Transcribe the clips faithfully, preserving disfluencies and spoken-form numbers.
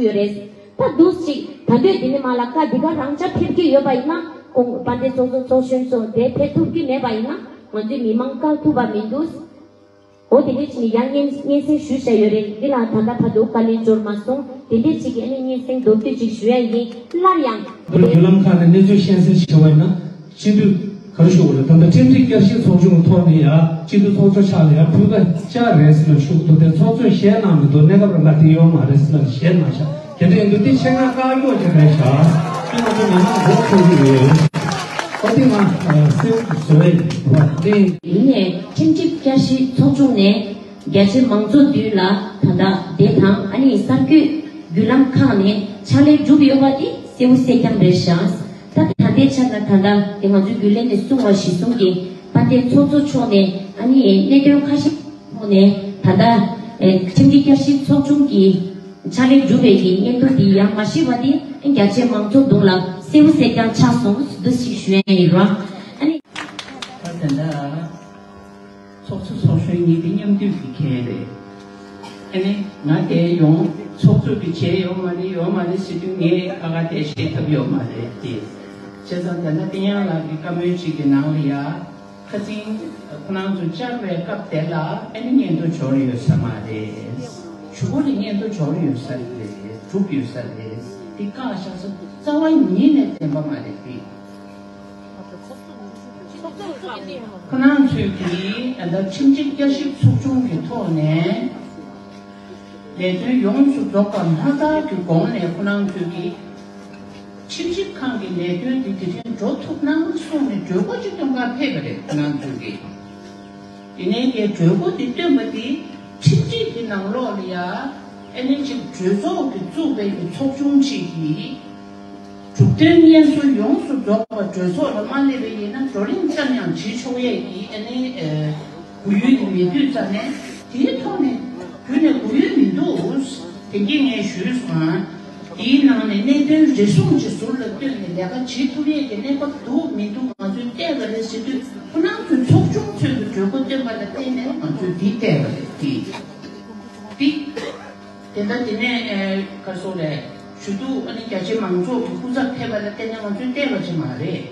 ཡོད་རེད། ད་འདུག་ཅིག་ད་དུས་འདི་ནས་མ་ལ་བཀའ་འདི་ག་རང་ཅག་ཕེབས་ཀྱི་ཡོད་པ་ཡིན་ན། ཁོང་དཔལ་ལྡན་ཚོགས་གཙོ་ཚོགས་གཞོན་ཚོ་དེ་ཕེབས་ཐུབ་ཀྱི་མེད་པ་ཡིན་ན། ང་ཚོའི་མི་མང་བཀག་ཐུབ་པ་མི་འདུག་འོ་དེ་འདྲས་ཅིག་ནས་ཡང་སྙན་སྙན་སེང་ཞུས་བཞག་ཡོད་རེད། འདི་ལ་ད་ལྟ་བར་དུ་བཀའ་ལན་འབྱོར་མ་སོང་། དེ་འདྲས་ཅིག་གི་ཨ་ནི་སྙན་སེང་མདོར་བསྡུས་ཅིག་ཞུ་ཡ་ཡིན། སླར་ཡང་། བརྒྱུད་ལམ་ཁག་ནས་གནས་ཚུལ་སྙན་སེང་ཞུ་བ་ཡིན་ན། སྤྱི་འཐུས་ག་རེ་ཞུ་དགོས་རེད། ད་ལྟ་ཁྲིམས་སྒྲིག་བསྐྱར་ཞིབ་ཚོགས་ཆུང་གི་ཐོག་ནས་ཡ་སྤྱི་འཐུས་ཚོགས་གཙོ་ཕྱག་ལ་ཡ་ཕུལ་ཁ་བཅར་རེད་ཟེར་ལབ་ཞུ་གི་འདུག་དེ་ཚོགས་གཙོས་ཞལ་གནང་མི་འདུག་གནས་སྐབས་རང་ཁ་དེ་ཡོད་མ་རེད་ཟེར་ལབ་ཞལ་གནང་ཤག་དེ་འདྲ་ཡིན་དུས་དེ་ཆེད་མངགས་བཀག་འགོག་ཅིག་རེད་ཤག་དེ་ང་ཚོ་ངོ་མ་མགོ་འཁོར་གྱི་ཡོད། ཨོ་དེ་ང་སེམས་བཟོ་བས་བ་དེ། ཡིན་ནའི་ཁྲིམས་སྒྲིག་བསྐྱར་ཞིབ་ཚོགས་ཆུང་ནས་རྒྱ་ཆེ་མང་ཚོགས་མདུན་ལ་ད་ལྟ་དེ་དང་ཨ་ནི་གསར་འགོད་བརྒྱུད་ལམ་ཁག་ནས་ཕྱག་ལས་བསྒྲུབས་ཡོད་པ་དེ་གསལ་བོ་གསལ་རྐྱང་རེད་ཤག་ད་ད་ལྟའི་ཆ་ལ་ད་ལྟ་དེ་ང་ཚོའི་རྒྱུན་ལས་ནས་གསུངས་པ་གཞིར་བཟུང་གིས་དཔལ་ལྡན་ཚོགས་གཙོ་མཆོག་ནས་ཨ་ནི་གནད་དོན་ཁ་ཤས་ཐོག་ནས་ད་ལྟ་ཁྲིམས་སྒྲིག་བསྐྱར་ཞིབ་ཚོགས་ཆུང་གི་ཕྱག་ལས་སྒྲུབ་པའི་གི་སྙན་ཐོ་འདི་ཡང་མ་ཤེས་པ་འདི་རྒྱ་ཆེ་མང་ཚོགས་མདུན་ལ་གསལ་བོ་གསལ་རྐྱང་ཆགས་སོང་འདུག་ཅིག་ཞུ་ཡ་ཡིན་རོགས། ཨ་ནི། ད་ད་ལྟ་ཚོགས་གཙོ་ཚོགས་གཞོན་གཉིས་དེ་མཉམ་འདུས་ཀྱི་འགན་རེད། ཨ་ནི་ང་དེ་ཡོང་ཚོགས་གཙོ་གི་བྱས་ཡོད་མ་རེད་ཡོད་མ་རེད་ཟེར་དུས་ངས་ཁ་ཁ་དེ་བཤད་ཐབས་ཡོད་མ་རེད་དེ། བྱས་ཙང་ད་ལྟ་བསྟན་དབྱངས་ལགས་ཀྱི་བཀའ་མོལ་ཅིག་གི་ནང་ལ་ཡ། ཁ་སང་ཁོ་རང་ཚོ་བཅར་བའི་སྐབས་དེ་ལ་ཨ་ནི་སྙན་ཐོ་འབྱོར་ཡོད་ས་མ་རེད། གཞུག་གུ་ལ་སྙན་ཐོ་འབྱོར་ཡོད་ས་རེད་གྲུབ་ཡོད་ས་རེད་དེ་བཀག་བཞག་ས་རྩ་བ་ཉིད་ནས་བདེན་པ་མ་རེད་དེ། ཁོ་རང་ཚོས་ཀྱིས་ཨ་ད་ཁྲིམས་སྒྲིག་བསྐྱར་ཞིབ་ཚོགས་ཆུང་གི་ཐོག་ནས། ལས་དོན་ཡོངས་སུ་རྫོགས་པ་མ་དག་གི་གོང་ནས་ཁོ་རང་ཚོས་ཀྱི་ཁྲིམས་ཞིབ་ཁང་གི་ལས་དོན་འདི་དེ་རིང་འགྲོ་ཐུབ་ན་གསུངས་ནས་གྲོས་འགོ་ཅིག་སྟོན་གར་ཕེབས་པ་རེད་ཁོ་རང་ཚོས་ཀྱི། ཡིན་ནའི་ཀྱི་གྲོས་འགོ་འདི་བཏོན་པ་འདི་ཁྲིམས་སྒྲིག་གི་ནང་ལོགས་ལ་ཡ་ཨ་ནི་ཅིག་གྲོས་ཚོགས་ཀྱིས་བཙུགས་པའི་གི་ཚོགས་ཆུང་ཅིག་གིས། གྲུབ་དོན་སྙན་སེང་ཡོངས་སུ་རྫོགས་པ་གྲོས་ཚོགས་ལ་མ་སླེབས་པ་ཡིན་ན་བགྲོ་གླེང་ཙམ་ཡང་བྱེད་ཆོག་ཡས་ཀྱི་ཨ་ནི་ཨ་གོ་ཡུལ་དེ་མེད་དུས་ཙམ་ནས་དེའི་ཐོག་ནས་རྒྱུན་ནས་གོ་ཡུལ་མི་འདུག་དེ་གྱིས་ངས་ཞུས་སོང་། དེའི་ནང་ནས་གནད་དོན་རེ་ཟུང་ཅིག་ཟུར་ལ་བཏོན་ནས་ལས་ཀ་བྱེད་ཐུབ་ཡས་ཀྱི་གནས་བབ་འདུག་མི་འདུག་ང་ཚོས་བལྟས་པ་རེད་ཟེར་དུས་ཁོ་རང་ཚོའི་ཚོགས་ཆུང་ཚོས་ཀྱི་གྲོས་འགོ་བཏོན་པ་ལ་བརྟེན་ནས་ང་ཚོས་འདི་བལྟས་པ་རེད་དེ། དེ། དེ་ལྟར་དེ་ནས་ཨེ་ག་སོགས་ལས་ཞུ་གཏུག་ཨ་ནི་རྒྱ་ཆེ་མང་ཚོགས་ཀྱི་སྐུ་ཚབ་ཕེབས་པ་ལ་བརྟེན་ནས་ང་ཚོས་བལྟས་པ་ཅིག་མ་རེད།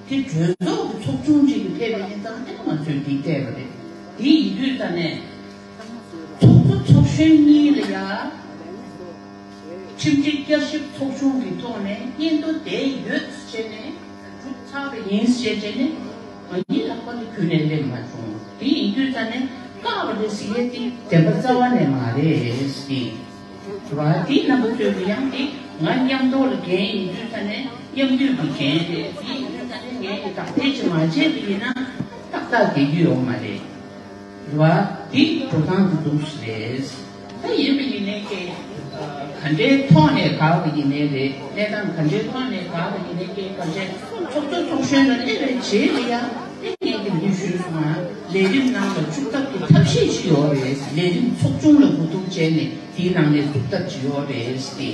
དེ་གྲོས་ཚོགས་ཀྱི་ཚོགས་ཆུང་ཅིག་གིས་ཕེབས་པ་ཡིན་ཙང་ཨ་ནི་ང་ཚོས་འདི་བལྟས་པ་རེད། དེ་ཡིན་དུས་ད་ནས་ཚོགས་གཙོ་ཚོགས་གཞོན་གཉིས་ལ་ཡ་ཁྲིམས་སྒྲིག་བསྐྱར་ཞིབ་ཚོགས་ཆུང་གི་ཐོག་ནས་སྙན་ཐོ་བསྡད་ཡོད་ཅེས་ནས། གྲུབ་ཚར་བ་ཡིན་ཞེས་བྱས་ནས་ང་གཉིས་ལྷག་པ་ནི་ཁྱོན་ནས་སླེབས་མ་བྱུང་། དེ་ཡིན་དུས་ཙང་ནས་བཀག་པ་རེད་ཟེར་ཡས་དེ་བདེན་པ་རྩ་བ་ནས་མ་རེད་ཟེར། བ་དེ་རྣམ་པ་ཚོས་ཀྱི་ཡང་དེ་ང་མཉམ་དུ་ལ་འགན་ཡིན་དུས་ཙང་ནས་མཉམ་འདུས་ཀྱི་འགན་རེད། དེ་ཡིན་དུས་ཙང་ནས་ངས་ཀྱི་བདག་འཐེན་ཅིག་མ་བྱས་པ་ཡིན་ན་ཏག་ཏག་བསྡད་རྒྱུ་ཡོད་མ་རེད། རེད་བ། འདི་འགྲོ་སྟངས་འདི་འདུག་རེད། ད་ཡིན་པ་ཡིན་ནའི་ཀྱེ། ག་འདྲའི་ཐོག་ནས་དགག་པ་ཡིན་ནའི་རེད། གནས་སྟངས་ག་འདྲའི་ཐོག་ནས་དགག་པ་ཡིན་ནའི་ཀྱེ་ག་འདྲའི་ཚོགས་གཙོ་ཚོགས་གཞོན་ལ་སླེབས་པའི་རྗེས་ལ་ཡང་དེ་ངས་ཀྱི་འདི་ཞུས་སོང་ང་། ལས་རིམ་ནང་ལ་བཅུག་ཐབས་ཀྱི་ཐབས་ཤེས་ཅིག་ཡོད་རེད། ལས་རིམ་ཚོགས་ཆུང་ལ་གོ་བསྡུར་བྱས་ནས་དེའི་ནང་ནས་བཙུགས་ཐབས་ཅིག་ཡོད་རེད་དེ།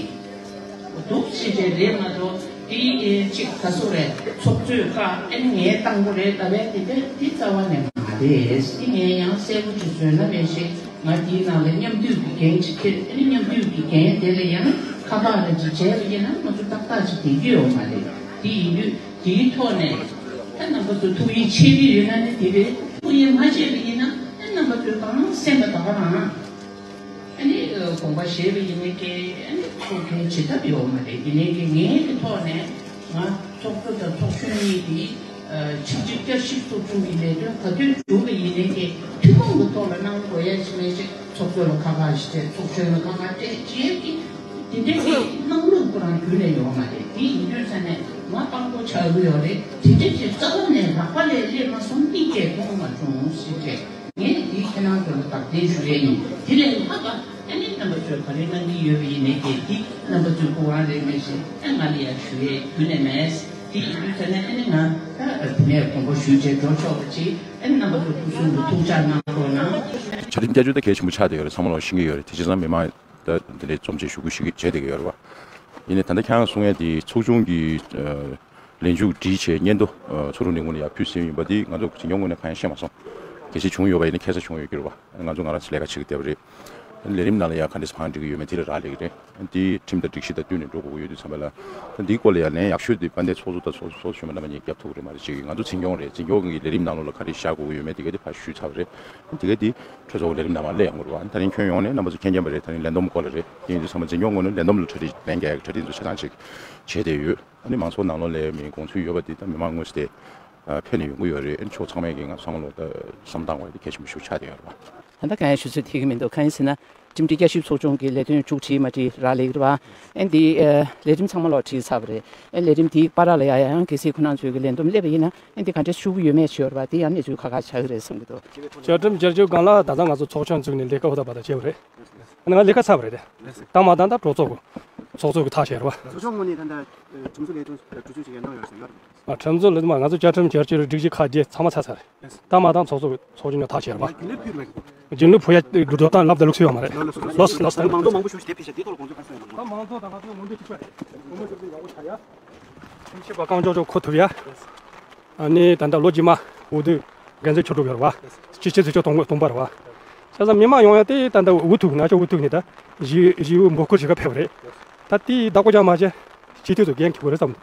འདུག་ཅེས་པའི་རེད་མ་གཏོགས་དེ་ཨེ་གཅིག་ག་སོ་རེད། ཚོགས་གཙོས་བཀག་ཨེ་ནི་ངའི་བཏང་པོ་རེད་ལབ་པའི་དེ་དེ་དེ་རྩ་བ་ནས་མ་རེད། དེ་ངས་ཡང་གསལ་པོ་ཅིག་བཟོས་ན་མེད་ཞེས། ང་དེའི་ནང་ལ་མཉམ་འདུས་ཀྱི་འགན་ཅིག་འཁྱེར་ཨེ་ནི་མཉམ་འདུས་ཀྱི་འགན་དེ་ལ་ཡང་ཁ་པར་རེ་ཅིག་བྱས་པ་ཡིན་ན་ང་ཚོ་ཏག་ཏག་ཅིག་བསྡད་རྒྱུ་ཡོད་མ་རེད། དེ་ཡིན་དུས་དེའི་ཐོག་ནས་ཨེ་རྣམ་པ་ཚོ་ཐུགས་ཡིད་ཆེས་ཀྱི་ཡོད་ན་ནི་དེ་རེད། ཐུགས་ཡིད་མ་ཆེས་པ་ཡིན་ན་ཨེ་རྣམ་པ་ཚོས་གང་སེམས་པ་ད་ག་རང་། ཨ་ནི་དགོངས་པ་བཞེས་པ་ཡིན་ནའི་ཀྱེ་ཨ་ནི་ཁོ་གའི་བྱེད་ཐབས་ཡོད་མ་རེད། ཡིན་ནའི་ཀྱེ་ངའི་གི་ཐོག་ནས་ང་ཚོགས་གཙོ་དང་ཚོགས་གཞོན་གཉིས་ཀྱིས་ཨ་ཆིག་སྒྲིལ་བསྐྱར་ཞིབ་ཚོགས་ཆུང་གི་ལས་དོན་ག་དུས་གྲུབ་པ་ཡིན་ནའི་ཀྱེ་ཐུན་མོང་གི་ཐོག་ལ་གནང་དགོས་ཡ་ཞིག་མེད་ཅིག་ཚོགས་གཙོ་ལ་ཁ་ཁ་ཞིག་སྤྲད། ཚོགས་གཞོན་ལ་ཁ་ཁ་སྤྲད་ཅེས་ཀྱི་དེ་འདྲའི་གི་གནང་ལུགས་ཁོ་རང་རྒྱུན་ནས་ཡོད་མ་རེད། དེ་ཡིན་དུས་ས་ནས་ང་དཔང་པོ་ཆགས་ཀྱི་ཡོད་རེད། དེ་འདྲའི་གི་རྩ་བ་ནས་རགས་པ་ལས་སླེབས་མ་སོང་། གཉིས་ཀས་མཐོང་མ་བྱུང་ཞེས་སྤྲད། ངས་འདི་ཁྱེད་རང་ཚོ་ལ་བདག་འཛིན་ཞུ་ཡས་ཡིན། དེ་ལས་ལྷག་པ་ཨ་ནི་རྣམ་པ་ཚོས་ག་རེ་གནང་གི་ཡོད་པ་ཡིན་ནའི་ཀྱེ་འདི་རྣམ་པ་ཚོའི་སྐུ་དབང་རེད་མེད་ཞེས་ཨ་ང་ལ་ཡང་ཞུ་ཡས་རྒྱུན་ནས་མེད། དེ་ཡིན་དུས་ད་ནས་ཨ་ནི་ང་ད་དེ་ནས་དགོངས་པ་ཞུས་བྱས་འགྲོ་ཆོག་པ་ཅིག་ཨ་ནི་རྣམ་པ་ཚོ་སྐུ་གཟུགས་ལ་ཐུགས་ཅག་གནང་དགོས་ན། འཆར་ལྡན་བསྐྱར་བཅོས་ད་གལ་ཆེན་པོ་ཆགས་བསྡད་ཡོད་རེད། ཚང་མ་ལ་ཤེས་ཀྱི་ཡོད་རེད། དེ་བྱས་ཙང་མི་མང་ད་དེ་འདྲའི་རྩོམ་ཆེན་ཞུ་སྐུལ་ཞུ་གི་བྱས་བསྡད་ཀྱི་ཡོད་རེད་བ། ཡིན་ནའི་ད་ལྟ་ཁྱེད་རང་གསུང་ཡས་དེ་ཚོགས་ཆུང་གི་ལས་མཇུག་སྒྲིལ་བྱས་སྙན་ཐོ་ཚོགས་དྲུང་ལས་ཁུངས་ལ་ཡར་ཕུལ་ཟིན་ཡིན་པ་འདི་ང་ཚོ་ཇེ་ཉུང་ངོས་ནས་གང་ཡང་ཤེས་མ་སོང་། གལ་སྲིད་བྱུང་ཡོད་པ་ཡིན་ན་ཁ་ས་བྱུང་ཡོད་ཀྱི་རེད་བ། ང་ཚོ་ང་རང་ཚོ་ལས་ཀ་བྱེད་ཀྱི་བསྡད་པ་རེད། ལས་རིམ་ནང་ལ་ཡང་ག་འདྲས་བང་སྒྲིག་གི་ཡོད་མེད་དེ་ལ་རག་ལས་ཀྱི་རེད། འདི་ཁྲིམས་དང་སྒྲིག་གཞི་དང་བསྟུན་ནས་འགྲོ་དགོས་ཀྱི་ཡོད་དུས་ཙམ་པ་ལ། ད་འདིའི་སྐོར་ལ་ཡང་ལན་ཡག་ཤོས་དེ་དཔལ་ལྡན་ཚོགས་གཙོ་དང་ཚོགས་ཚོགས་གཞོན་པ་རྣམ་པ་གཉིས་བརྒྱབ་ཐུབ་ཀྱི་རེད་མ་རེད་ཅེས། ང་ཚོ་འཛིན་སྐྱོང་རེད། འཛིན་སྐྱོང་གི་ལས་རིམ་ནང་ལོགས་ལ་ག་རེ་བཞག་དགོས་ཀྱི་ཡོད་མེད་དེ་ག་དེ་ཕར་ཞུས་ཚར་བ་རེད། དེ་ག་དེ་གྲོས་ཚོགས་ཀྱི་ལས་རིམ་ནང་མར་སླེབས་ཡོང་གི་རེད་བ། ད་རིང་ཁྱོན་ཡོངས་ནས་རྣམ་པ་ཚོ་མཁྱེན་མཁྱེན་པ་རེད། ད་རིང་ལས་བསྡོམས་སྐོར་ལ་རེད། དེ་ཡིན་དུས་ཙམ་པ་འཛིན་སྐྱོང་ངོས་ནས་ལས་བསྡོམས་ལ་གྲ་སྒྲིག་ལན་རྒྱག་ཡག་གྲ་སྒྲིག་འཛུགས་ཆ་ཚང་ཅིག་བྱས་བསྡད་ཡོད། ཨ་ནི་མང་ཚོགས་ནང་ལོགས་ལ་མི་དགོངས་ཚུལ་ཡོད་པ་འདི་ད་མི་མང་དངོས་སུ་དེ་ཨ་ཕེབས་ནས་ཡོང་གི་ཡོད་རེད། ཨ་ནི་ཕྱོགས་ཚང་མས་ཀྱི་ང་ཚོ་ཚང་མ་ལོག་ད་བསམ་བཏང་བ་དེ་གལ་ཆེན་པོ་ཞིག་ཆགས་བསྡད་ཡོད་རེད་བ། ད་ལྟ་གང་ཡང་ཞུ་ཚོད་ཐིག་གི་མི་འདུག་གང་ཡིན་ཟེར་ན་ཁྲིམས་སྒྲིག་བསྐྱར་ཞིབ་ཚོགས་ཆུང་གི་ལས་དོན་མཇུག་བསྒྲིལ་མ་བསྒྲིལ་རག་ལས་ཀྱི་རེད་བ། ཨ་ནི་འདི་ཨ་ལས་རིམ་ཚང་མ་ལོག་བསྒྲིལ་ཚར་བ་རེད། ཨ་ནི་ལས་རིམ་འདིའི་བར་ལ་ཡ་ཡང་གལ་སྲིད་ཁོ་རང་ཚོའི་གི་ལས་བསྡོམས་སླེབས་པ་ཡིན་ན་ཨ་ནི་འདི་ག་འདྲས་ཞུ་གི་ཡོད་མེད་ཞུ་བ་རེད་བ། འདི་ཡང་གནས་ཚུལ་ཁག་ཁག་ཆགས་ཀྱི་རེད་བསམ་གྱི་འདུག་བཅའ་ཁྲིམས་བསྐྱར་བཅོས་སྒང་ལ་ད་ལྟ་ང་ཚོ་ཚོགས་ཆུང་བཙུགས་ནས་ལས་ཀ་ཧུར་ཐག་འབད་ཐག་བྱས་པ་རེད། ང་ལས་ཀ་ཚར་བ་རེད་དེ། ད་མ་ད་ད་གྲོས་ཚོགས་ཀྱི་ཚོགས་གཙོ་གི་ཐག་བཅད་རེད་བ། ཚོགས་ཆུང་ངོས་ནས་ད་ལྟ་ཁྲིམས་བཟོ་ལས་དོན་གྲོས་ཆོད་ཅིག་ཡར་གནང་ཡོད་ཟེར་ཡོད་རེད། ཨ་ཁྲིམས་བཟོ་ལས་དོན་མ་ང་ཚོ་བཅའ་ཁྲིམས་བསྐྱར་བཅོས་སྒྲིག་གཞི་ཁག་བརྒྱད་ཚང་མ་ཚར་ཚར་རེད། ད་མ་ད་ཚོགས་གཙོ་གི་ཚོགས་ཆུང་ནས་ཐག་བཅད་རེད་བ། རྒྱུན་ལས་ཕུལ་ཡ་འགྲོ་སྟངས་ལབ་ད་ལུགས་སུ་ཡོད་མ་རེད། ལོས་ལོས་ལོས། མང་ཚོགས་མང་པོ་ཞིག་དེ་ཕེབས་ཤག་དེ་ཐོག་ལ་དགོངས་ཚུལ་ག་རེ་གསུངས་ཡོད་མ་རེད། ད་མང་ཚོགས་དང་ང་ཚོ་ངོ་འཕྲོད་གཅིག་པ་རེད། ངོ་འཕྲོད་གཅིག་པ་ཡག་པོ་ཆགས་ཡ། ཁྲིམས་ཞིབ་པ་རྐང་བཙུགས་ཚོ་འཁོར་ཐུབ་ཡ། ཨ་ནི་ད་ལྟ་ལོ་རྗེས་མ་འོས་བསྡུ་འགན་འཛིན་ཆོས་གྲུབ་ཡོད་རེད་བ། སྤྱི་སྤྱི་ཚོགས་ཆོས་སྟོང་སྟོང་པ་རེད་བ། བྱས་ཙང་མི་མང་ཡོང་ཡ་དེ་ད་ལྟ་འུ་ཐུག་ན་ཆོག་འུ་ཐུག་ནས་ད་གཞི་གཞི་འུ་འབོད་སྐུལ་བྱེད་ག་ཕེབས་རེད། ད་དེའི་བདག་པོ་རྒྱག་མ་བྱས་སྤྱི་འཐུས་ཚོ་འགན་འཁྱེར་དགོས་རེད་བསམ།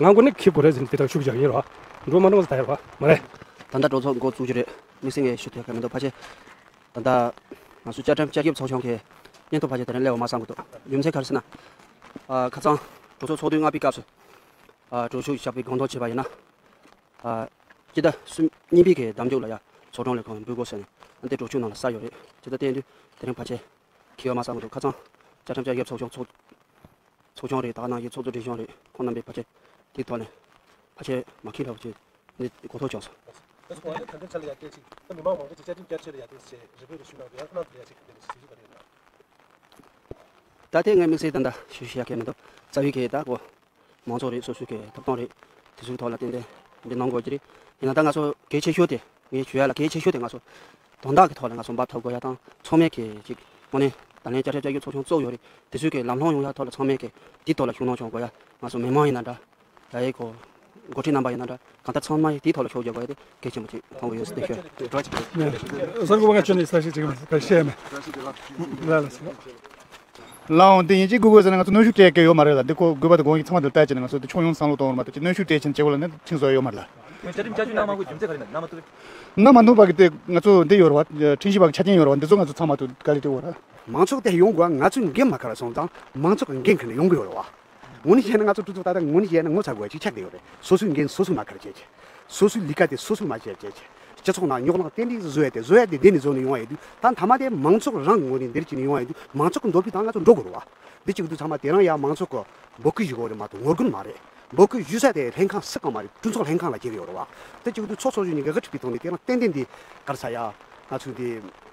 ང་མགོ་ནས་འཁྱེར་དགོས་རེད་ཟེར་ནས་དེ་ལྟར་ཤུགས་རྒྱག་གི་ཡིན་རེད་བ། འགྲོ་མ་འགྲོ་ཟེར་ད་ཡོད་རེད་བ་མ་རེད། ད་ལྟ་གྲོས་ཚོགས་འགོ་བཙུགས་ཀྱི་རེད། དམིགས་བསལ་ངས་ཞུ་ཐུབ་ཡ་ག་མི་འདུག་ཕལ་ཆེར། ད་ལྟ་ང་ཚོ་བཅའ་ཁྲིམས་བསྐྱར་ཞིབ་ཚོགས་ཆུང་གི་སྙན་ཐོ་ཕལ་ཆེར་དེ་རིང་སླེབས་ཡོད་མ་བསམ་གི་འདུག་རྒྱུ་མཚན་ག་རེ་ཟེར་ན། ཨ་ཁ་སང་གྲོས་ཚོགས་ཚོགས་དུས་ལྔ་པའི་སྐབས་སུ། ཨ་གྲོས་ཆོད་བཞག་པའི་དགོངས་དོན་བྱས་པ་ཡིན་ན། ཨ་སྤྱི་ཟླ་གསུམ་གཉིས་པའི་གི་ཟླ་མཇུག་ལ་ཡ་ཚོགས་དྲུང་ལས་ཁུངས་འབུལ་དགོས་ཟེར་ནས་ཨ་འདི་གྲོས་ཆོད་ནང་ལ་གསལ་ཡོད་རེད། ཇི་ལྟར་བསྟན་དུས་དེ་རིང་ཕལ་ཆེར་འཁེལ་ཡོད་མ་བསམ་གི་འདུག་ཁ་སང་བཅའ་ཁྲིམས་བསྐྱར་ཞིབ་ཚོགས་ཆུང་ཚོགས་ཚོགས་ཆུང་རེད། ད་ག་ནང་བཞིན་ཚོགས་གཙོ་སྒྲིག་གཞོན་རེད། ཁོང་རྣམ་པས་ཕལ་ཆེར་དེའི་ཐོག་ནས་ཕལ་ཆེར་མ་མཁྱེན་འདྲ་བོ་ཅིག་འདི་གོ་རྟོགས་བྱུང་སོང་། ད་སོ་ང་ཚོ་ད་ལྟ་ཆ་ལ་ཡ་སྐད་ཅིག་ད་མི་མང་མང་པོ་ཅིག་བཅའ་ཁྲིམས་བསྐྱར་བཅོས་ལ་ཡ་དེ་ཞེས་རེ་འབོད་རེ་ཞུས་གནང་འདུག་ཡང་ཁོ་རང་ཚོ་ལ་ཡ་ཅིག་དེ་འདྲ་ཞིག་ཞུ་གི་རེད། ད་དེ་ངས་དམིགས་བསལ་ད་ལྟ་ཞུ་ཞུ་ཡ་གལ་མི་འདུག་རྩ་བའི་གི་ད་གོ་མང་ཚོགས་རེད། སོ་སོའི་གི་ཐོབ་ཐང་རེད། དེ་ཚོའི་ཐོག་ལ་ཏན་ཏན་འདི་གནང་དགོས་ཀྱི་རེད། ཡིན་ན་ད་ང་ཚོ་གལ་ཆེ་ཤོས་དེ་ངས་ཞུ་ཡ་ལ་གལ་ཆེ་ཤོས་དེ་ང་ཚོ་དོན་དག་གི་ཐོག་ལ་ང་ཚོ་འབབ་ཐུབ་དགོས་ཡ་དང་ཚང་མས་གི་ཅིག་དངོས་གནས་ད་ལན་བཅའ་ཁྲིམས་བསྐྱར་ཞིབ་ཚོགས་ཆུང་བཙུགས་ཡོད་རེད། དེ་ཚོའི་གི་ལམ་ལྷོང་ཡོང་ཡ་ཐོག་ལ་ཚང་མས་གི་དེའི་ཐོག་ལ་ཤུགས་སྣོན་བྱུང་དགོས་ཡ། ང་ཚོ་མི་མང་ཡིན་ན་འདྲ། ད་ཡའི་གོ་འགོ་ཁྲིད་རྣམ་པ་ཡིན་ན་འདྲ། གང་ལྟར་ཚང་མ་དེའི་ཐོག་ལ་ཤུགས་རྒྱག་དགོས་ཡ་དེ་གལ་ཆེན་པོ་ཅིག་མཐོང་གི་ཡོད་ཟེར་དེ་ཤོད། གསར་འགོད་པ་ང་ཁྱོད་ནས་གསལ་བཤད་ཅིག་བཤད་མེད། ལ་ལ་སོ། ལའང་དེ་ཡིན་གཅིག་དགོས་དགོས་ཟེར་ན་ང་ཚོ་གནོན་ཤུགས་སྤྲད་ཀྱི་ཡོད་མ་རེད་ལ། འདི་ཁོ་དགོས་པ་དེ་དགོངས་ཡིག་ཚང་མ་དེ་ལྟ་བྱས་ནས་ང་ཚོ་དེ་ཕྱོགས་ཡོངས་བསམ་བློ་གཏོང་བར་མ་གཏོགས་ཅིག་གནོན་ཤུགས་སྤྲད་བྱས་ནས་བྱེད་དགོས་ལ་ནི་ཁྲིམས་བཟོ་ཡ་ཡོད་མ་རེད་ལ། བཅའ་ཁྲིམས་བསྐྱར་བཅོས་གནང་མ་དགོས་རྒྱུ་མཚན་ག་རེ་ཡིན་ན་མ་གཏོགས། གནང་མ་གཏོགས་པ་གི་དེ་ང་ཚོ་འདི་ཡོད་རེད་བ། ཁྲིམས་ཞིབ་པ་གི་ཆ་རྐྱེན་ཡོད་རེད་བ། འདི་ཚོ་ང་ཚོ་ཚང་མ་དུ་དཀའ་ལས་སྤྲད་དགོས་རེད། མང་ཚོགས་དེ་ཡོང་དགོས། ང་ཚོའི་འགན་མ་ཁུར་སོང་ཙང་མང་ཚོགས་ཀྱི་འགན་ཁུར་ནས་ཡོང་གི་ཡོད་རེད་བ། དངོས་གནས་བཤད་ན་ང་ཚོ་གྲོས་ཚོགས་ད་ལྟ་དངོས་གནས་བཤད་ན་ངོ་ཚ་དགོས་ཡ་ཅིག་ཆགས་བསྡད་ཡོད་རེད། སོ་སོའི་འགན་སོ་སོས་མ་ཁུར་བྱས་བྱས། སོ་སོའི་ལས་ཀ་དེ་སོ་སོས་མ་བྱས་བྱས་བྱས། སྤྱི་ཚོགས་ནང་རྙོག་གླེང་ཏན་ཏན་བཟོ་ཡ་དེ་བཟོ་ཡ་དེ་བསྡད་ནས་བཟོ་ནས་ཡོང་བ་ཡིན་དུས་ད་མཐའ་མ་དེ་མང་ཚོགས་རང་གི་ངོས་ནས་འདིར་བྱས་ནས་ཡོང་བ་ཡིན་དུས་མང་ཚོགས་ཀྱི་འདོད་པའི་སྟེང་ང་ཚོ་འགྲོ་དགོས་རེད་བ། འདི་གཅིག་ཏུ་ཚང་མ་དེ་རང་ཡང་མང་ཚོགས་ཀྱི་འབོད་སྐུལ་ཞུ་དགོས་རེད་མ་གཏོགས་ངོ་རྒོལ་མ་རེད། འབོད་སྐུལ་ཞུ་ས་དེ་ལྷན་ཁང་སུ་གང་མ་རེད། གྲོས་ཚོགས་ལྷན་ཁང་ལ་ཁྱེར་གི་ཡོད་རེད་བ། དེ་གཅིག་ཏུ་ཚོགས་གཙོ་གཞོན་གཉིས་ཀྱིས་ག་ཁྲིད་པའི་ཐོག་ནས་དེ་རང་ཏན་ཏན་དེ་ག་རེ་ཟེར་ཡ། ང་ཚོས་དེ་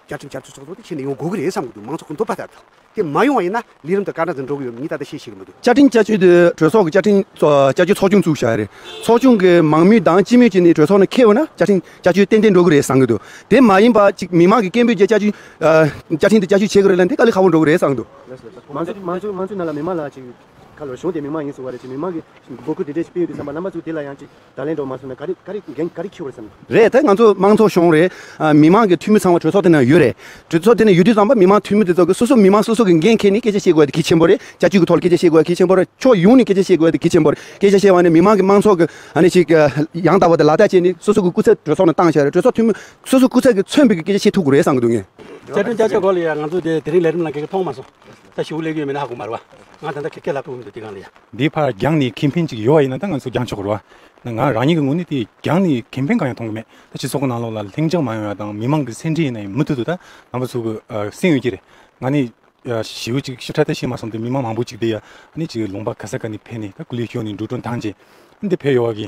བཅའ་ཁྲིམས་བསྐྱར་བཅོས་ཚོགས་གཙོ་དེ་བྱས་ནས་ཡོང་དགོས་ཀྱི་རེད་བསམ་གི་འདུག་མང་ཚོགས་ཀྱི་འདོད་པ་ལྟར་དུ། དེ་མ་ཡོང་བ་ཡིན་ན་ལས་རིམ་དེ་ག་འདྲ་ཅིག་འགྲོ་གི་ཡོད་མེད་ད་ལྟ་ཤེས་ཤེས་ཀྱི་མི་འདུག་བཅའ་ཁྲིམས་བསྐྱར་བཅོས་དེ་གྲོས་ཚོགས་ཀྱི་བཅའ་ཁྲིམས་ཚོ་བསྐྱར་བཅོས་ཚོགས་ཆུང་བཙུགས་བཞག་རེད། ཚོགས་ཆུང་གི་མང་མོས་དང་སྤྱི་མོས་བྱས་ནས་གྲོས་ཚོགས་ནང་འཁེལ་བ་ན་བཅའ་ཁྲིམས་བསྐྱར་བཅོས་ཏན་ཏན་འགྲོ་གི་རེད་བསམ་གི་འདུག་དེ་མ་ཡིན་པ་ཅིག་མི་མང་གི་སྐད་འབོད་བྱས་བཅའ་ཁྲིམས་ཨ། བཅའ་ཁྲིམས་དེ་བསྐྱར་བཅོས་བྱེད་དགོས་རེད་ལབ་ན་དེ་དཀའ་ལས་ཁག་པོ་འགྲོ་གི་རེད་བསམ་གི་འདུག་མང་ཚོགས་མང་ཚོགས་མང་ཚོགས་ནང་ལ་མི་མང་ལ་ཅིག་ཁ་ལོ་གཞུང་དེ་མི་མང་ཡིན་ཟེར་བ་རེད། ཅིག་མི་མང་གི་འབོད་སྐུལ་དེ་འདྲས་ཞིག་སྤེལ་ཡོང་དུས་ཙམ་པ་རྣམ་པ་ཚོ་དེ་ལ་ཡང་ཅིག་བརྡ་ལན་འགྲོ་མ་སོང་ན་ག་རེ་ག་རེ་འགན་ག་རེ་འཁྱེར་བ་རེད་བསམ། རེད། ད་ང་ཚོ་མང་ཚོགས་གཞུང་རེད། ཨ། མི་མང་གི་འཐུས་མི་ཚང་མ་གྲོས་ཚོགས་དེ་ནང་ཡོད་རེད། གྲོས་ཚོགས་དེ་ནང་ཡོད་དུས་ཙམ་པ་མི་མང་འཐུས་མི་དེ་ཚོ་གི་སོ་སོ་མི་མང་སོ་སོ་གི་འགན་འཁྱེར་ནས་སྐད་ཆ་བཤད་དགོས་ཡ་དེ་གལ་ཆེན་པོ་རེད། བཅའ་བཅོས་ཀྱི་ཐོག་ལ་སྐད་ཆ་བཤད་དགོས་ཡ་གལ་ཆེན་པོ་རེད། ཕྱོགས་ཡོངས་ནས་སྐད་ཆ་བཤད་དགོས་ཡ་དེ་གལ་ཆེན་པོ་རེད། སྐད་ཆ་བཤད་པ་ནི་མི་མང་གི་མང་ཚོགས་ཀྱི་ཨ་ནི་ཞིག་ཡང་དག་པ་དེ་ལག་བསྟར་བྱས་ནས་སོ་སོ་གི་སྐུ་ཚབ་གྲོས་ཚོགས་ནང་བཏང་བཞག་རེད། གྲོས་ཚོགས་འཐུས་མི་སོ་སོ་སྐུ་ཚབ་ཀྱིས་མཚོན་པའི་གི་སྐད་ཆ་བཤད་ཐུབ་དགོས་རེད་བསམ་གི་འདུག་ངས། བཅའ་ཁྲིམས་བསྐྱར་བཅོས་སྐོར་ལ་ཡང་ང་ཚོ་དེ་དེ་རིང་ལས་རིམ་ནང་ག་གེ་མཐོང་མ་སོང་། ད་ཞུ་སླེབས་ཀྱི་ཡོད་མེད་ན་ཧ་གོ་མ་རེད་བ། ང་ད་ལྟ་ཁེ་ཁེ་ལ་ཕུག་མི་འདུག་དེ་སྒང་ལ་ཡ། འདི་ཕར་རྒྱང་ནས་ཁེ་ཕན་ཅིག་ཡོད་པ་ཡིན་ན་ད་ང་ཚོ་རྒྱང་ཆོག་གི་རེད་བ། ང་རང་ཉིད་ཀྱི་ངོས་ནས་དེ་རྒྱང་ནས་ཁེ་ཕན་གང་ཡང་མཐོང་གི་མེད། ད་སྤྱི་ཚོགས་ཀྱི་ནང་ལོགས་ལ་ལྷིང་འཇགས་མ་ཡོང་ཡ་དང་མི་མང་གི་སེམས་ཁྲལ་ཡིན་ན་ཡང་མུ་མཐུད་དུ་ད་རྣམ་པ་ཚོ་གི་ཨ་སེམས་ཡོད་ཀྱི་རེད། ང་ནི་ཨ་ཞེ་པོ་ཅིག་ཞིབ་ཕྲ་ད་ཤེས་མ་སོང་། དེ་མི་མང་མང་པོ་ཅིག་དེ་ཡ་ཨ་ནི་ཅིག་ལུང་པ་ག་ས་ག་ནས་ཕེབས་ནས་ད་སྐུ་ལུས་ཞོན་ནས་འགྲོ་གྲོན་བཏང་རྗེས་ཨ་ནི་དེ་ཕེབས་ཡོང་བ་གི་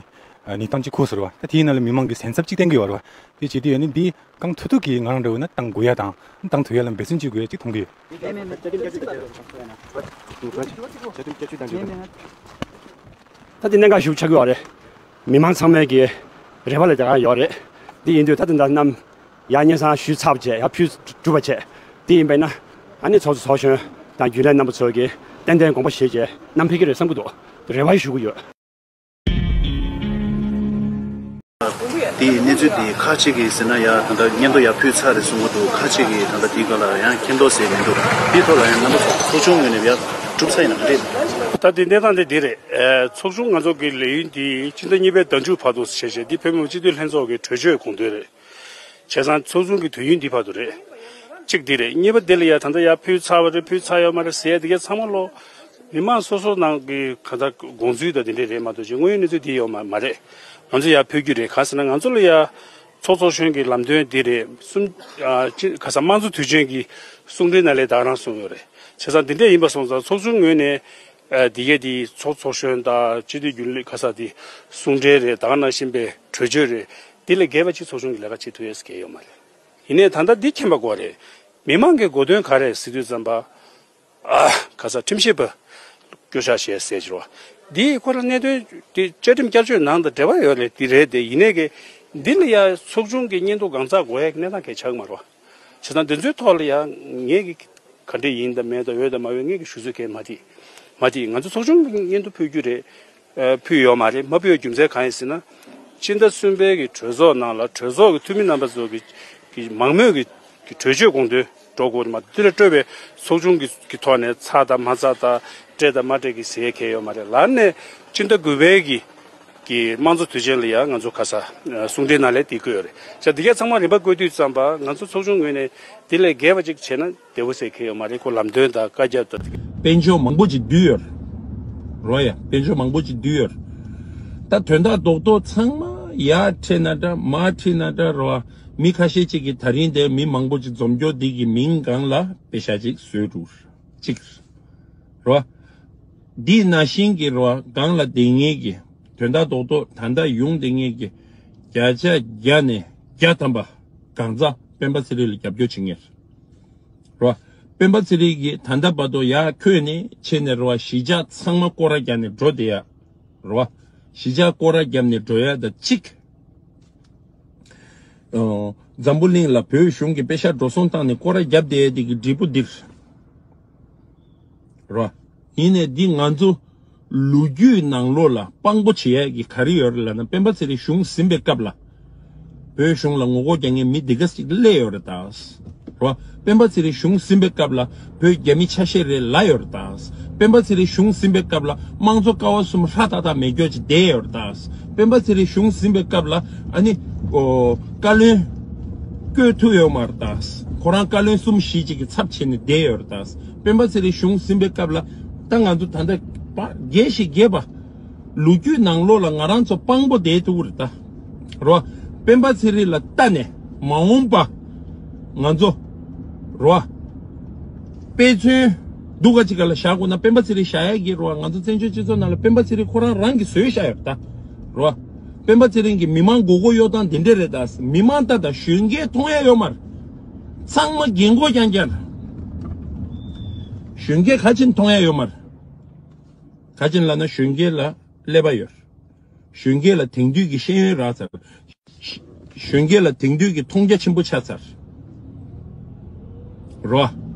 ཨ་གནས་སྟངས་ཅིག་གོ་སོང་བ། ད་དེའི་ནང་ལ་མི་མང་གི་སེམས་འཚབ་ཅིག་བསྟན་གྱི་ཡོད་རེད་བ། དེ་བྱེད་དུས་ཨ་ནི་འདི་གང་ཐུབ་ཐུབ་ཀྱིས་ང་རང་འདྲ་བོ་ན་བཏང་དགོས་ཡ་དང་བཏང་ཐུབ་ཡ་ལ་འབད་བརྩོན་བྱེད་དགོས་ཡ་ཅིག་མཐོང་གི་ཡོད། ད་དེ་གནད་འགག་ཞིག་ཆགས་ཀྱི་ཡོད་རེད། མི་མང་ཚང་མས་ཀྱི་རེ་བ་ལ་རྒྱག་གི་ཡོད་རེད། འདི་ཡིན་དུས་ད་ལྟ་འདི་རྣམས་ཡར་སྙན་སེང་ཞུས་ཚར་བ་བྱས་ཡར་ཕུལ་གྲུབ་པ་བྱས། འདི་ཡིན་པས་ན་ཨ་ནི་ཚོགས་གཙོ་ཚོགས་གཞོན་དང་རྒྱུན་ལས་རྣམ་པ་ཚོ་གིས་ཏན་ཏན་དགོངས་པ་བཞེས་བྱས་རྣམ་ཕེབས་ཀྱི་རེད་བསམ་གྱི་འདུག་རེ་བ་ཞུ་གི་ཡོད། དེའི་གནས་ཚུལ་དེ་ཁག་ཅིག་གིས་ཟེར་ན་ཡ་ད་ལྟ་སྙན་ཐོ་ཡ་ཕུལ་ཚར་རེད་གསུང་གི་འདུག་ཁག་ཅིག་གིས་ད་ལྟ་དེའི་སྐོར་ལ་ཡང་མཁྱེན་རྟོགས་ཟེར་མི་འདུག་དེའི་ཐོག་ལ་ཡང་རྣམ་པ་ཚོ་ཚོགས་ཆུང་ངོས་ནས་ཡ་གྲུབ་ཚར་ཡིན་ན་མ་རེད། ད་དེ་གནས་སྟངས་དེ་འདི་རེད། ཨ། ཚོགས་ཆུང་ང་ཚོ་གི་ལས་ཡུན་དེ་ཕྱི་ཟླ་གཉིས་པའི་ཟླ་མཇུག་བར་དུ་བྱས་བྱས་འདི་བོད་མི་མང་སྤྱི་འཐུས་ལྷན་ཚོགས་ཀྱི་གྲོས་ཆོད་དགོངས་དོན་རེད། བྱས་ཙང་ཚོགས་ཆུང་གི་དུས་ཡུན་འདི་བར་དུ་རེད། གཅིག་འདི་རེད། གཉིས་པ་འདི་ལ་ཡ་ད་ལྟ་ཡ་ཕུལ་ཚར་བ་རེད་ཕུལ་ཚར་ཡོད་མ་རེད་ཟེར་ཡ་དེ་ག་ཚང་མ་ལོ། མི་མང་སོ་སོ་ནང་གི་ག་ད་དགོངས་ཚུལ་དང་དེ་འདྲས་རེད་མ་གཏོགས་ཅིག་དངོས་ཡོད་གནས་ཚུལ་འདི་ཡོད་མ་མ་རེད། ང་ཚོ་ཡ་ཕུལ་རྒྱུ་རེད། ག་ཟེར་ན་ང་ཚོ་ལ་ཡ་ཚོགས་ཚོགས་གཞོན་གྱི་ལམ་སྟོན་འདི་རེད་གསུམ། ཨ། ཅི་ག་ས་དམངས་གཙོ་དུས་ཆེན་གྱི་གསུང་འཕྲིན་ནང་ལས་ད་ག་རང་གསུངས་ཡོད་རེད། བྱས་ཙང་འདི་འདྲས་ཡིན་པ་སོང་ཙང་ཚོགས་ཆུང་ངོས་ནས་ཨ། འདི་གས་འདི་ཚོགས་ཚོགས་གཞོན་དང་སྤྱི་འཐུས་རྒྱུན་ལས་ག་ས་འདི་གསུང་འཕྲིན་རེད། ད་ག་ནང་བཞིན་པའི་གྲོས་ཆོད་རེད། འདི་ལས་བརྒལ་བ་ཅིག་ཚོགས་ཆུང་གི་ལས་ཀ་བྱེད་ཐུབ་ཡས་གལ་ཡོད་མ་རེད། ཡིན་ནའི་ད་ལྟ་འདི་མཁྱེན་པ་དགོས་རེད། མི་མང་གི་གོ་དོན་ག་རེ་ཟེར་དུས་ཙམ་པ། ཨ། ག་ས་ཁྲིམས་ཞིབ་པ་སྐྱོ་ཤ་བྱས་ཟེར་གྱི་རེད་བ། འདི་ཁོ་རང་གནད་དོན་དེ་བཅའ་ཁྲིམས་བསྐྱར་བཅོས་ནང་དང་འབྲེལ་བ་ཡོད་རེད། འདི་རེད་དེ་ཡིན་ནའི་གི་འདི་ལ་ཡ་ཚོགས་ཆུང་གི་སྙན་ཐོ་གང་ཚགས་དགོས་ཡ་གི་གནས་སྟངས་གལ་ཆགས་མ་རེད་བ། བྱས་ཙང་འདི་ཚོའི་ཐོག་ལ་ཡ་ངས་གི་ག་འདྲས་ཡིན་དང་མེད་དང་ཡོད་དང་མ་ཡོད་ངས་གི་ཞུ་ཚོད་གལ་མ་དེ། མ་དེ་ང་ཚོ་ཚོགས་ཆུང་གི་སྙན་ཐོ་ཕུལ་རྒྱུ་རེད། ཨ། ཕུལ་ཡོད་མ་རེད། མ་ཕུལ་བའི་རྒྱུ་མཚན་གང་ཡིན་ཟེར་ན། སྤྱི་ཟླ་གསུམ་པའི་གི་གྲོས་ཚོགས་ནང་ལ་གྲོས་ཚོགས་ཀྱི་འཐུས་མི་རྣམ་པ་ཚོ་གི་གི་མང་མོས་ཀྱི་གི་གྲོས་ཆོད་དགོངས་དོན་སྤྲོད་དགོས་རེད་མ་གཏོགས་དེ་ལས་སྤྲོས་པའི་ཚོགས་ཆུང་གི་གི་ཐོག་ནས་ཚར་དང་མ་ཚར་དང་སྤྲད་དང་མ་སྤྲད་ཀྱི་ཟེར་ཡས་གལ་ཡོད་མ་རེད། ལར་ནས་སྤྱི་ཟླ་དགུ་པའི་གི་གི་དམངས་གཙོ་དུས་ཆེན་ལ་ཡང་ང་ཚོ་ག་ས་གསུང་འཕྲིན་ནང་ལ་དེ་བཀོད་ཡོད་རེད། ཅག་འདི་གས་ཚང་མ་རིམ་པ་བཀོད་དུས་ཙམ་པ་ང་ཚོ་ཚོགས་ཆུང་ངོས་ནས་དེ་ལས་བརྒལ་བ་ཅིག་བྱས་ན། བདེ་བོ་ཟེར་མཁན་ཡོད་མ་རེད། ཁོ་ལམ་སྟོན་དང་བཀའ་རྒྱ་དང་། དཔལ་འབྱོར་མང་པོ་ཅིག་བསྡུས་ཡོད་རེད་ཡ། དཔལ་འབྱོར་མང་པོ་ཅིག་བསྡུས་ཡོད་རེད། ད་དོན་དག་རྡོག་རྡོག་ཚང་མ་ཡར་ཁྲིད་ན་འདྲ་མར་ཁྲིད་ན་འདྲ་རེད་བ། མི་ཁ་ཤས་ཅིག་གིས་ད་རིང་དེ་མི་མང་པོ་ཅིག་འཛོམས་སྐྱོར་འདི་གི་མིང་སྒང་ལ་པེ་ཤ་ཅིག་བཟོས་འདུག་ཅིག་རེད་བ། འདི་ནང་བཞིན་གྱི་རེད་བ། སྒང་ལ་བསྡད་མཁན་གྱི་དོན་དག་རྡོག་རྡོག་ད་ལྟ་ཡོང་བསྡད་མཁན་གྱི་བརྒྱ་ཆ་བརྒྱ་ནས་བརྒྱ་ཐམ་པ་གང་ཚ་སྤེན་པ་ཚེ་རིང་ལ་རྒྱབ་སྐྱོར་བྱེད་མཁན་རེད། རོ། སྤེན་པ་ཚེ་རིང་གིས་ད་ལྟ་བར་དུ་ཡར་འཁོད་ནས་ཕྱིན་ནས་རོ། གཞིས་ཆགས་ཚང་མ་སྐོར་ར་བརྒྱབ་ནས་འགྲོ་བསྡད་ཡ། རོ། གཞིས་ཆགས་སྐོར་ར་བརྒྱབ་ནས་འགྲོ་ཡ་དང་གཅིག་ཨོ། འཛམ་བུ་གླིང་ལ་བོད་གཞུང་གིས་པེ་ཤ་འགྲོ་སོང་བཏང་ནས་སྐོར་ར་བརྒྱབ་བསྡད་ཡ་དེ་གི་འབྲས་བུ་འདིར། རོ། ཡིན་ནས་འདི་ང་ཚོ་ལོ་རྒྱུས་ནང་ལོགས་ལ་དཔང་པོ་བྱེད་ཡས་ཀྱི་ག་རེ་ཡོད་རེད་ལབ་ན། སྤེན་པ་ཚེ་རིང་གཞུང་ཟིན་པའི་སྐབས་ལ་བོད་གཞུང་ལ་ངོ་རྒོལ་རྒྱག་མཁན་མི་འདི་ག་ཅིག་སླེབས་ཡོད་རེད་ད། རོ། སྤེན་པ་ཚེ་རིང་གཞུང་ཟིན་པའི་སྐབས་ལ་བོད་རྒྱ་མི་ཆ་ཤས་རེ་ལ་ཡོད་རེད་ད། སྤེན་པ་ཚེ་རིང་གཞུང་ཟིན་པའི་སྐབས་ལ་དམངས་གཙོ་ཀ་བ་གསུམ་ཧྲ་ཏག་ཏག་མེད་སྐྱོ་ཅིག་བསྡད་ཡོད་རེད་ད། སྤེན་པ་ཚེ་རིང་གཞུང་ཟིན་པའི་སྐབས་ལ་ཨ་ནི་ཨོ་བཀའ་བློན་བསྐོས་ཐུབ་ཡོད་མ་རེད་ད། ཁོ་རང་བཀའ་བློན་གསུམ་བཞི་ཅིག་གི་ཚབ་བྱས་ནས་བསྡད་ཡོད་རེད་ད། སྤེན་པ་ཚེ་རིང་གཞུང་ཟིན་པའི་སྐབས་ལ་ད་ང་ཚོ་ད་ལྟ་པ་རྒྱས་ཤིག་རྒྱས་པ། ལོ་རྒྱུས་ནང་ལོགས་ལ་ང་རང་ཚོ་དཔང་པོ་བསྡད་ཐུབ་ཀྱི་རེད་ད། རོ། སྤེན་པ་ཚེ་རིང་ལ་ལྟ་ནས་མ་འོངས་པ་ང་ཚོ་རོ། དཔེ་མཚོན་སྡུག་ག་ཅིག་ག་ལ་བཞག་དགོས་ན་སྤེན་པ་ཚེ་རིང་བཞག་ཡ་གི་རོ། ང་ཚོ་བཙན་བྱོལ་སྤྱི་ཚོགས་ནང་ལ་སྤེན་པ་ཚེ་རིང་ཁོ་རང་རང་གིས་བཟོས་བཞག་ཡོད་ད། རོ། སྤེན་པ་ཚེ་རིང་གི་མི་མང་མགོ་སྐོར་གཡོ་སྟངས་འདི་འདྲ་རེད་ད། མི་མང་ལྟ་དང་གཞོན་སྐྱེས་མཐོང་ཡ་ཡོད་མ་རེད། ཚང་མ་རྒན་གོག་རྐྱང་རྐྱང་རེད། གཞོན་སྐྱེས་ག་ཅིག་མཐོང་ཡ་ཡོད་མ་རེད། ག་ཅིག་ལབ་ན་གཞོན་སྐྱེས་ལ་ཀླད་པ་ཡོད། གཞོན་སྐྱེས་ལ་དེང་དུས་ཀྱི་ཤེས་ཡོན་རག་ཚར། གཞོན་སྐྱེས་ལ་དེང་དུས་ཀྱི་མཐོང་རྒྱ་ཆེན་པོ་ཆགས་ཚར། རོ།